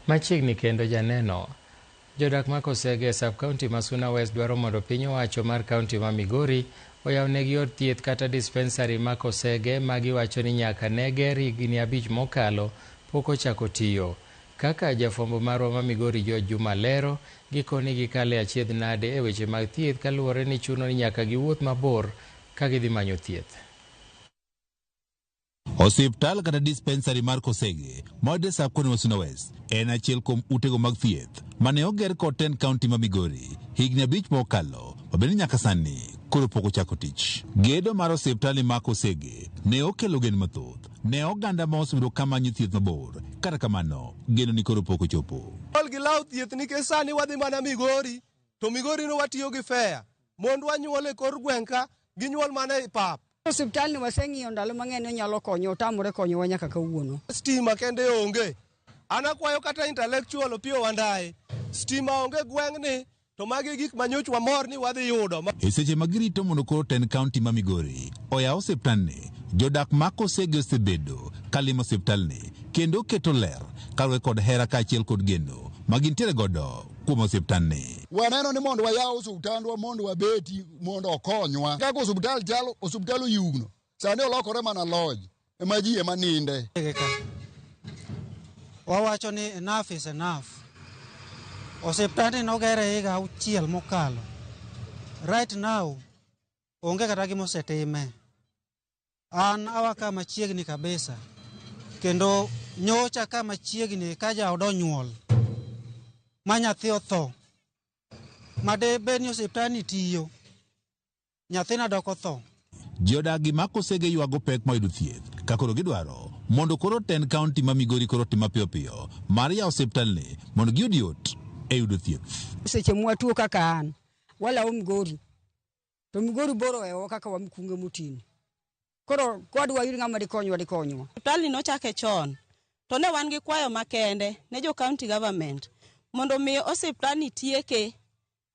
Machiegni kendo janeno. Jodak ma Kosege e sub-county ma Suna West dwaro mondo piny owacho mar kaunti ma Migori oyawnegi od thieth kata dispensary ma Kosege ma giwacho ni nyaka ne ger higni 5 mokalo pok ochako tiyo. Kaka jafwambo marwa ma Migori George Juma lero, gikoni gikale achiedh nade e weche mag thieth kaluwore ni chuno ni nyaka giwuoth mabor ka gidhi manyo thieth. Osiptal kata dispensary mar Kosege mayudore sub-county ma Suna West en achiel kuom utego mag thieth mane oger kod tend kaunti ma Migori higni 5 mokalo mabende nyaka sani koro pok ochako tich. Gedo mar osiptal ma Kosege ne okelo geno mathoth ne oganda ma osebedo ka manyo thieth mabor, kata kamano geno ni koro pok ochopo. Ol gi law thieth nikech sani wadhi mana Migori, to Migori no watiyo gi fare. Mond wanyuol e kor gweng' ka, ginyuol mana e pap. Osiptal ni waseng'iyo ndalo mang'eny ni onyalo konyo, otamore konyowa nyaka kawuono. Stima kende onge. An akwayo kata intellectual Opiyo Wandayi, stima onge gweng'ni, to magi gik ma nyocha wamor ni wadhi yudo. E seche ma girito mondo koro tend kaunti ma Migori oyaw osiptalni, jodak ma Kosege osebedo ka limo osiptalni kendo keto ler kaluwore kod hera kaachiel kod geno ma gintiere godo kuom osiptalni. Waneno ni mondo wayaw osiptandwa mondo wabeti mondo okonywa. Kaka osiptal chalo, osiptal oyugno. Sani olokore mana lodge ema ji ema ninde. Wawacho ni enough is enough. Osiptandni nogere higa 6 mokalo. Right now, onge kata gima osetime. An awa ka machiegni kabisa. Kendo nyocha ka machiegni ka jaoda onyuol, ma nyathi otho, ma de bed ni osiptandni tiyo, nyathina dok otho. Jodak gi ma Kosege ywago pek mar yudo thieth ka koro gidwaro mondo koro tend kaunti ma Migori koro tim mapiyo piyo mar yawo osiptalni mondo giyud yot e yudo thieth. Seche mwatuo kaka an, walawo Migori, to Migori bor ohewowa kaka wamkunge motini. Koro kwadwa yud ng'ama dikonywa, dikonywa. Osiptalni nochake chon, to ne wan gi kwayo makende ne jo county government mondo mi osiptalni tieke,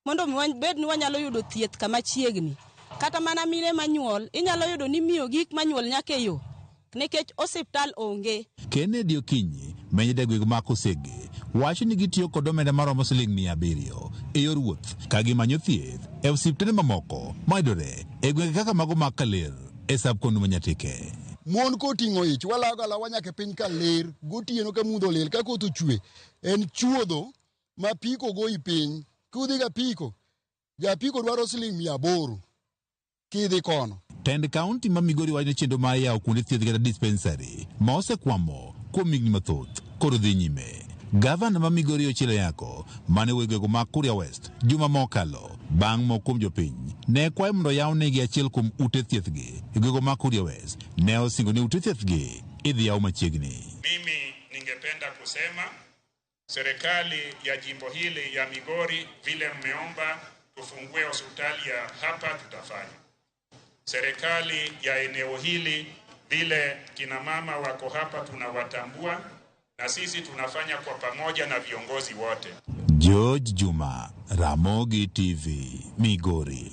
mondo mi wabed ni wanyalo yudo thieth kama chiegni. Kata mana mine manyuol, inyalo yudo ni miyo gik manyuol nyaka e yo, nikech osiptal onge. Kennedy Okinyi, meja e gweng' ma Kosege, wacho ni gitiyo kod omenda maromo siling 700 e yor wuoth ka gimanyo thieth e osiptende mamoko mayudore e gwenge kaka mago mag Kaler e sub-county ma Nyatike. Mon koting'o ich, walago alawa nyaka e piny Kaler, gotieno ka mudho olil, ka koth ochwe, en chuodho ma apiko goyi piny. Kudhi ga apiko, ja apiko dwaro siling 800 kidhi kono. Tend kaunti ma Migori wacho ni chenro mar yawo kuonde thieth kata dispensary ma osekwamo kuom higni mathoth koro dhi nyime. Gavana ma Migori Ochilo Ayacko mane owuoyo e gwenge mag Kuria West juma mokalo bang' moko kuom jopiny ne kwayo mondo oyawnegi achiel kuom ute thiethgi e gwenge mag Kuria West ne osingo ni ute thiethgi idhi yaw machiegni. Mimi ningependa kusema serikali ya jimbo hili ya Migori, vile mmeomba tufungue hospitali ya hapa, tutafanya. Serikali ya eneo hili, vile kina mama wako hapa tunawatambua, na sisi tunafanya kwa pamoja na viongozi wote. George Juma, Ramogi TV, Migori.